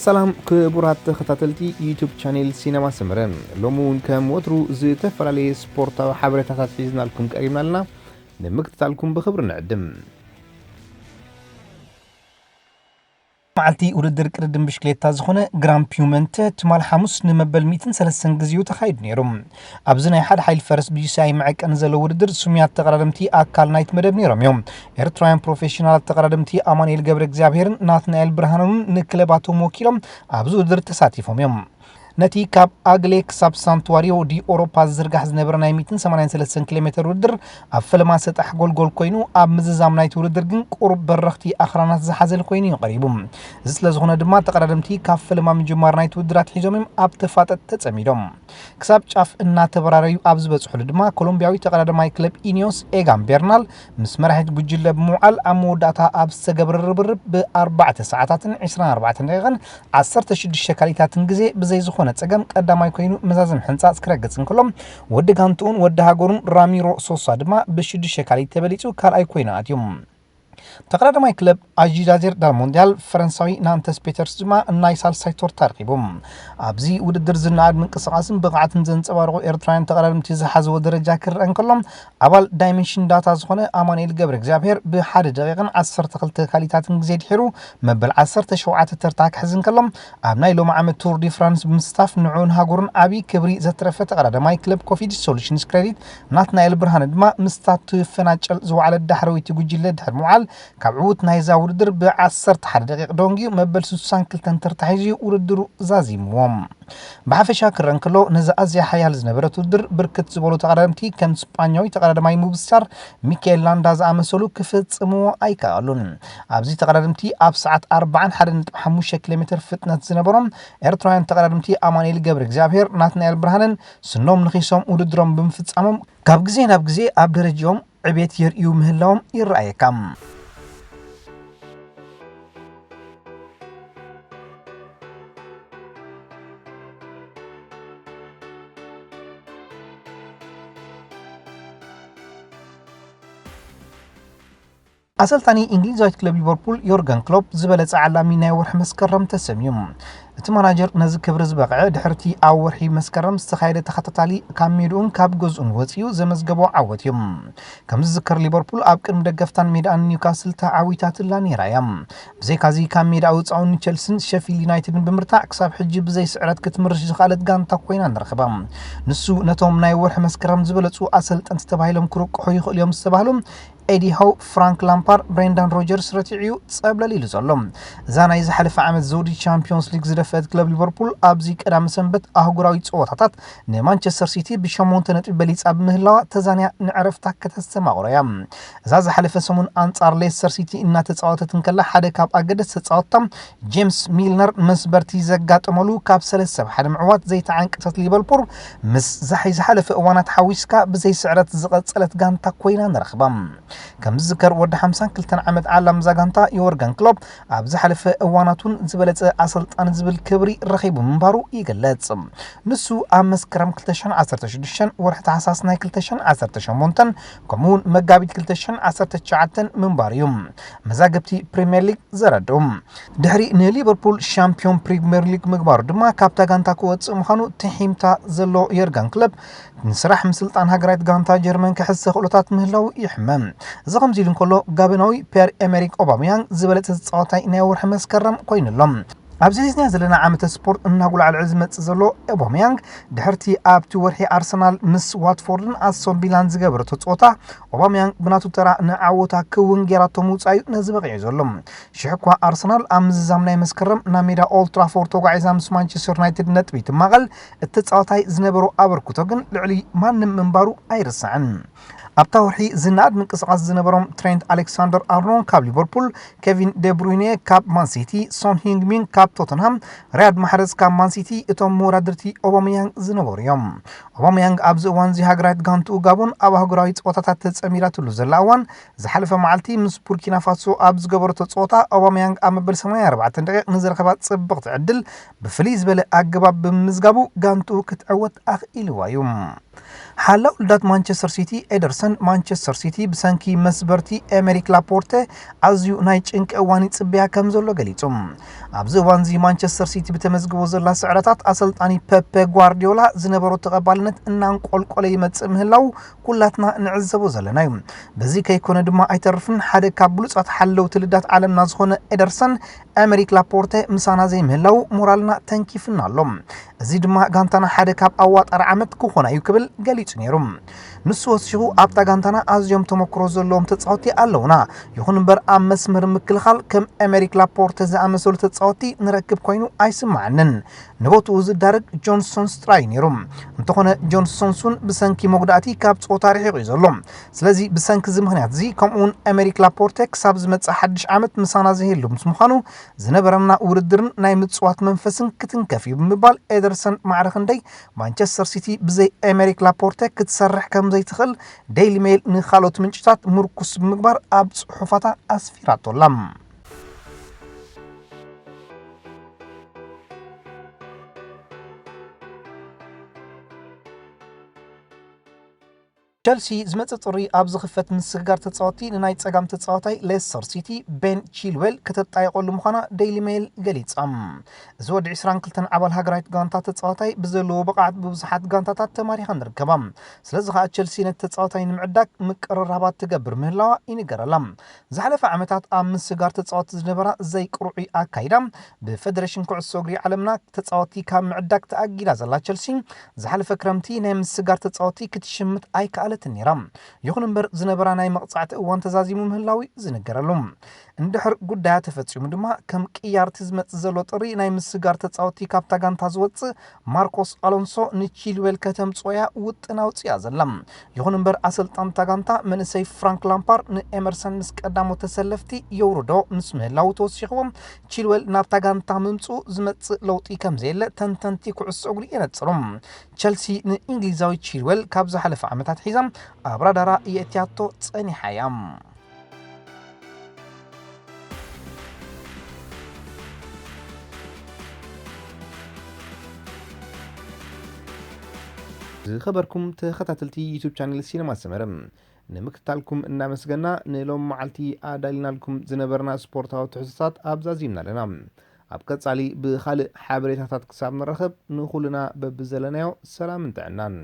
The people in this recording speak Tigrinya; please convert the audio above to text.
ሰላም ክቡራት ተኸታተልቲ ዩቱብ ቻኔል ሲነማ ሰመረ፣ ሎሚ እውን ከም ወትሩ ዝተፈላለየ ስፖርታዊ ሓበሬታታት ሒዝናልኩም ቀሪብና ኣለና። ንምክትታልኩም ብኽብሪ ንዕድም። መዓልቲ ውድድር ቅድድም ብሽክሌታ ዝኾነ ግራን ፒውመንተ ትማል ሓሙስ ንመበል ሚእትን ሰለስተን ግዜኡ ተኻይዱ ነይሩ። ኣብዚ ናይ ሓደ ሓይል ፈረስ ብጂሳይ መዐቀኒ ዘለዎ ውድድር ስሙያት ተቐዳደምቲ ኣካል ናይቲ መደብ ነይሮም እዮም። ኤርትራውያን ፕሮፌሽናላት ተቐዳደምቲ ኣማኑኤል ገብረ እግዚኣብሔርን ናትናኤል ብርሃኖምን ንክለባቶም ወኪሎም ኣብዚ ውድድር ተሳቲፎም እዮም። ነቲ ካብ ኣግሌ ክሳብ ሳንቱዋሪዮ ዲ ኦሮፓ ዝዝርጋሕ ዝነበረ ናይ ሚእትን ሰማንያን ሰለስተን ኪሎ ሜተር ውድድር ኣብ ፈለማ ሰጣሕ ጎልጎል ኮይኑ፣ ኣብ ምዝዛም ናይቲ ውድድር ግን ቁሩብ በረኽቲ ኣኽራናት ዝሓዘለ ኮይኑ እዩ ቀሪቡ። እዚ ስለ ዝኾነ ድማ ተቐዳደምቲ ካብ ፈለማ ምጅማር ናይቲ ውድድር ኣትሒዞም እዮም ኣብ ተፋጠጥ ተጸሚዶም። ክሳብ ጫፍ እናተበራረዩ ኣብ ዝበጽሑሉ ድማ ኮሎምቢያዊ ተቐዳዳማይ ክለብ ኢኒዮስ ኤጋን ቤርናል ምስ መራሒት ጉጅለ ብምውዓል ኣብ መወዳእታ ኣብ ዝተገብረ ርብርብ ብኣርባዕተ ሰዓታትን ዕስራን ኣርባዕተን ደቂቕን ዓሰርተ ሽዱሽተ ካሊታትን ግዜ ብዘይ ዝኾነ ጸገም ቀዳማይ ኮይኑ መዛዘሚ ሕንጻጽ ክረግጽ እንከሎ፣ ወዲ ጋንትኡን ወዲ ሃገሩን ራሚሮ ሶሳ ድማ ብሽዱሽተ ካሊት ተበሊጹ ካልኣይ ኮይኑ ኣትዩ። ተቐዳዳማይ ክለብ ኣጂዳዜር ዳል ሞንዲያል ፈረንሳዊ ናንተስ ፔተርስ ድማ ናይ ሳልሳይ ቶርታ ረኺቡ። ኣብዚ ውድድር ዝነኣድ ምንቅስቓስን ብቕዓትን ዘንጸባረቑ ኤርትራውያን ተቐዳደምቲ ዝሓዝዎ ደረጃ ክረአ እንከሎ፣ ኣባል ዳይሜንሽን ዳታ ዝኾነ ኣማኑኤል ገብረ እግዚኣብሔር ብሓደ ደቂቕን ዓሰርተ ክልተ ካሊታትን ግዜ ድሒሩ መበል ዓሰርተ ሸውዓተ ተርታ ክሕዝ እንከሎ፣ ኣብ ናይ ሎሚ ዓመት ቱር ዲ ፍራንስ ብምስታፍ ንዕኡን ሃገሩን ዓቢ ክብሪ ዘትረፈ ተቐዳዳማይ ክለብ ኮፊድ ሶሉሽንስ ክሬዲት ናትናኤል ብርሃነ ድማ ምስታ ትፈናጨል ዝወዓለት ዳሕረወይቲ ጉጅለ ድሕሪ ምውዓል፣ ካብ ዕዉት ናይዛ ውድድር ብዓሰርተ ሓደ ደቂቕ ደንጊዩ መበል ስሳን ክልተን ተርታ ሒዙ ውድድሩ ዛዚምዎ። ብሓፈሻ ክረአ እንከሎ፣ ነዛ ኣዝያ ሓያል ዝነበረት ውድድር ብርክት ዝበሉ ተቐዳደምቲ ከም ስጳኛዊ ተቐዳዳማይ ሙብስታር ሚካኤል ላንዳ ዝኣመሰሉ ክፍጽምዎ ኣይከኣሉን። ኣብዚ ተቐዳደምቲ ኣብ ሰዓት ኣርባዓን ሓደን ነጥቢ ሓሙሽተ ኪሎ ሜተር ፍጥነት ዝነበሮም ኤርትራውያን ተቐዳደምቲ ኣማኑኤል ገብረ እግዚኣብሔር፣ ናትናኤል ብርሃነን ስኖም ንኺሶም ውድድሮም ብምፍጻሞም ካብ ግዜ ናብ ግዜ ኣብ ደረጃኦም ዕቤት የርእዩ ምህላዎም ይረኣየካ። ኣሰልጣኒ እንግሊዛዊት ክለብ ሊቨርፑል ዮርገን ክሎፕ ዝበለጸ ዓላሚ ናይ ወርሒ መስከረም ተሰምዩ። እቲ ማናጀር ነዚ ክብሪ ዝበቕዐ ድሕርቲ ኣብ ወርሒ መስከረም ዝተኻየደ ተኸታታሊ ካብ ሜድኡን ካብ ገዝኡን ወጺኡ ዘመዝገቦ ዓወት እዩ። ከም ዝዝከር ሊቨርፑል ኣብ ቅድሚ ደገፍታን ሜድኣን ኒውካስል ተዓዊታትላ ነይራ እያ። ብዘይካዚ ካብ ሜዳ ኣውጻኡ ንቸልሲን ሸፊልድ ዩናይትድን ብምርታዕ ክሳብ ሕጂ ብዘይ ስዕረት ክትምርሽ ዝኸኣለት ጋንታ ኮይና ንረኽባ። ንሱ ነቶም ናይ ወርሒ መስከረም ዝበለጹ ኣሰልጠንቲ ተባሂሎም ክርቅሑ ይኽእሉ እዮም ዝተባህሉ ኤዲ ሃው፣ ፍራንክ ላምፓርድ፣ ብሬንዳን ሮጀርስ ረቲዑ እዩ ጸብለል ኢሉ ዘሎ። እዛ ናይ ዝሓለፈ ዓመት ዘውዲ ቻምፒዮንስ ሊግ ዝደፈአት ክለብ ሊቨርፑል ኣብዚ ቀዳሚ ሰንበት ኣህጉራዊ ጸወታታት ንማንቸስተር ሲቲ ብሸሞንተ ነጥቢ በሊጻ ብምህላዋ ተዛንያ ንዕረፍታ ከተስተማቕሮ እያ። እዛ ዝሓለፈ ሰሙን ኣንጻር ሌስተር ሲቲ እናተጻወተት እንከላ ሓደ ካብ ኣገደስቲ ተጻወትታ ጄምስ ሚልነር መስበርቲ ዘጋጠመሉ ካብ ሰለስተ ብ ሓደ ምዕዋት ዘይተዓንቀፈት ሊቨርፑል ምስ ዝሓ-፣ ዝሓለፈ እዋናት ሓዊስካ ብዘይ ስዕረት ዝቐጸለት ጋንታ ኮይና ንረኽባ። ከም ዝዝከር ወዲ ሓምሳን ክልተን ዓመት ዓላም እዛ ጋንታ ዮርገን ክሎፕ ኣብ ዝሓለፈ እዋናት እውን ዝበለጸ ኣሰልጣኒ ዝብል ክብሪ ረኺቡ ምንባሩ ይግለጽ። ንሱ ኣብ መስከረም ክልተ ሽሕን ዓሰርተ ሽዱሽተን፣ ወርሒ ታሕሳስ ናይ ክልተ ሽሕን ዓሰርተ ሸሞንተን፣ ከምኡ እውን መጋቢት ክልተ ሽሕን ዓሰርተ ትሽዓተን ምንባሩ እዩ መዛግብቲ ፕሪምየር ሊግ ዘረድኡ። ድሕሪ ንሊቨርፑል ሻምፒዮን ፕሪምየር ሊግ ምግባሩ ድማ ካብታ ጋንታ ክወጽእ ምዃኑ ትሒምታ ዘሎ የርገን ክለፕ ንስራሕ ምስልጣን ሃገራዊት ጋንታ ጀርመን ክሕዝ ተኽእሎታት ምህላው ይሕመ። እዚ ከምዚ ኢሉ እንከሎ፣ ጋቦናዊ ፒየር ኤመሪክ ኦባምያንግ ዝበለጸ ተጻዋታይ ናይ ወርሒ መስከረም ኮይኑ ኣሎ። ኣብዚ ሒዝናዮ ዘለና ዓመተ ስፖርት እናጉላዕልዐ ዝመጽእ ዘሎ ኦባምያንግ፣ ድሕርቲ ኣብቲ ወርሒ ኣርሰናል ምስ ዋትፎርድን ኣስቶን ቪላን ዝገበረቶ ጸወታ፣ ኦባምያንግ ብናቱ ተራ ንዓወታ ክውን ጌራቶ ምውጻእ'ዩ ነዚ በቒዑ ዘሎ። ሽሕ እኳ ኣርሰናል ኣብ ምዝዛም ናይ መስከረም ናብ ሜዳ ኦልድ ትራፎርድ ተጓዒዛ ምስ ማንቸስተር ዩናይትድ ነጥቢ ትማቐል፣ እቲ ተጻዋታይ ዝነበሮ ኣበርክቶ ግን ልዕሊ ማንም ምንባሩ ኣይርሳዕን። ኣብታ ወርሒ ዝነኣድ ምንቅስቓስ ዝነበሮም ትሬንት ኣሌክሳንደር ኣርኖልድ ካብ ሊቨርፑል፣ ኬቪን ዴብሩይነ ካብ ማንሲቲ፣ ሶን ሂንግ ሚን ካብ ቶተንሃም፣ ሪያድ ማሕረዝ ካብ ማንሲቲ እቶም መወዳድርቲ ኦባመያንግ ዝነበሩ እዮም። ኦባመያንግ ኣብዚ እዋን እዚ ሃገራዊት ጋንትኡ ጋቦን ኣብ ኣህጉራዊ ጸወታታት ተጸሚዳትሉ ዘላ እዋን፣ ዝሓለፈ መዓልቲ ምስ ቡርኪና ፋሶ ኣብ ዝገበረቶ ጸወታ፣ ኦባመያንግ ኣብ መበል ሰማንያን ኣርባዕተን ደቂቕ ንዝረኸባ ጽብቕቲ ዕድል ብፍልይ ዝበለ ኣገባብ ብምምዝጋቡ ጋንትኡ ክትዕወት ኣኽኢልዋ እዩ። ሓላው ልዳት ማንቸስተር ሲቲ ኤደርሰን፣ ማንቸስተር ሲቲ ብሰንኪ መስበርቲ ኤመሪክ ላፖርተ ኣዝዩ ናይ ጭንቂ እዋን ይጽበያ ከም ዘሎ ገሊጹ። ኣብዚ እዋን እዚ ማንቸስተር ሲቲ ብተመዝግቦ ዘላ ስዕረታት ኣሰልጣኒ ፔፔ ጓርዲዮላ ዝነበሮ ተቐባልነት እናንቆልቆለ ይመጽእ ምህላው ኩላትና ንዕዘቦ ዘለና እዩ። በዚ ከይኮነ ድማ ኣይተርፍን ሓደ ካብ ብሉጻት ሓለውቲ ልዳት ዓለምና ዝኾነ ኤደርሰን፣ ኤመሪክ ላፖርተ ምሳና ዘይምህላው ሞራልና ተንኪፍና ኣሎ። እዚ ድማ ጋንታና ሓደ ካብ ኣዋጣሪ ዓመት ክኾና እዩ ክብል ገሊጹ ነይሩ። ንሱ ወሲኹ ኣብታ ጋንታና ኣዝዮም ተመክሮ ዘለዎም ተጻወቲ ኣለውና፣ ይኹን እምበር ኣብ መስመር ምክልኻል ከም ኤመሪክ ላፖርተ ዝኣመሰሉ ተጻወቲ ንረክብ ኮይኑ ኣይስምዓንን። ንቦትኡ ዝዳረግ ጆንሶንስ ጥራይ ነይሩ። እንተኾነ ጆንሶንስ እውን ብሰንኪ መጉዳእቲ ካብ ጸወታ ርሒቑ እዩ ዘሎ። ስለዚ ብሰንኪ እዚ ምኽንያት እዚ ከምኡ እውን ኤመሪክ ላፖርተ ክሳብ ዝመጽእ ሓድሽ ዓመት ምሳና ዝህሉ ምስ ምዃኑ ዝነበረና ውድድርን ናይ ምጽዋት መንፈስን ክትንከፍ እዩ ብምባል ኤደርሰን ማዕረ ክንደይ ማንቸስተር ሲቲ ብዘይ ኤመሪክ ላፖርተ ክትሰርሕ ከም ዘይትኽእል ዴይሊ ሜል ንኻልኦት ምንጭታት ምርኩስ ብምግባር ኣብ ጽሑፋታ ኣስፊራቶ ኣላ። ቸልሲ ዝመጽእ ጥሪ ኣብ ዝኽፈት ምስግጋር ተጻወቲ ንናይ ጸጋም ተጻዋታይ ሌስተር ሲቲ ቤን ቺልዌል ከተጣየቐሉ ምዃና ዴይሊ ሜል ገሊጻ። እዚ ወዲ ዕስራን ክልተን ዓባል ሃገራዊት ጋንታ ተጻዋታይ ብዘለዎ ብቕዓት ብብዙሓት ጋንታታት ተማሪኻ ንርከባ። ስለዚ ከኣ ቸልሲ ነቲ ተጻዋታይ ንምዕዳግ ምቅርራባት ትገብር ምህላዋ ይንገረላ። ዝሓለፈ ዓመታት ኣብ ምስጋር ተጻወቲ ዝነበራ ዘይቅሩዑይ ኣካይዳ ብፈደሬሽን ኩዕሶ እግሪ ዓለምና ተጻወቲ ካብ ምዕዳግ ተኣጊዳ ዘላ ቸልሲ ዝሓለፈ ክረምቲ ናይ ምስጋር ተጻወቲ ክትሽምት ኣይከኣለትን ነይራ። ይኹን እምበር ዝነበራ ናይ መቕጻዕቲ እዋን ተዛዚሙ ምህላዊ ዝንገረሉ። እንድሕር ጉዳያ ተፈጺሙ ድማ ከም ቅያርቲ ዝመጽእ ዘሎ ጥሪ ናይ ምስጋር ተጻወቲ ካብታ ጋንታ ዝወጽእ ማርኮስ ኣሎንሶ ንቺልዌል ከተምጽኦያ ውጥን ኣውጽያ ዘላ። ይኹን እምበር ኣሰልጣንታ ጋንታ መንእሰይ ፍራንክ ላምፓር ንኤመርሰን ምስ ቀዳሞት ተሰለፍቲ የውርዶ ምስ ምህላው ተወሲኽዎ ቺልዌል ናብታ ጋንታ ምምጽኡ ዝመጽእ ለውጢ ከም ዘየለ ተንተንቲ ኩዕሶ እግሪ የነጽሩ። ቸልሲ ንእንግሊዛዊ ቺልዌል ካብ ዝሓለፈ ዓመታት ሒዛ ኣብ ራዳራ የእትያቶ ጸኒሓ እያ። ዝኸበርኩም ተኸታተልቲ ዩቱብ ቻነል ሲነማ ሰመረ፣ ንምክትታልኩም እናመስገና ንሎም መዓልቲ ኣዳሊናልኩም ዝነበርና ስፖርታዊ ትሕዝቶታት ኣብዛዚምና ኣለና። ኣብ ቀጻሊ ብኻልእ ሓበሬታታት ክሳብ ንራኸብ ንኹልና በብዘለናዮ ሰላምን ጥዕናን።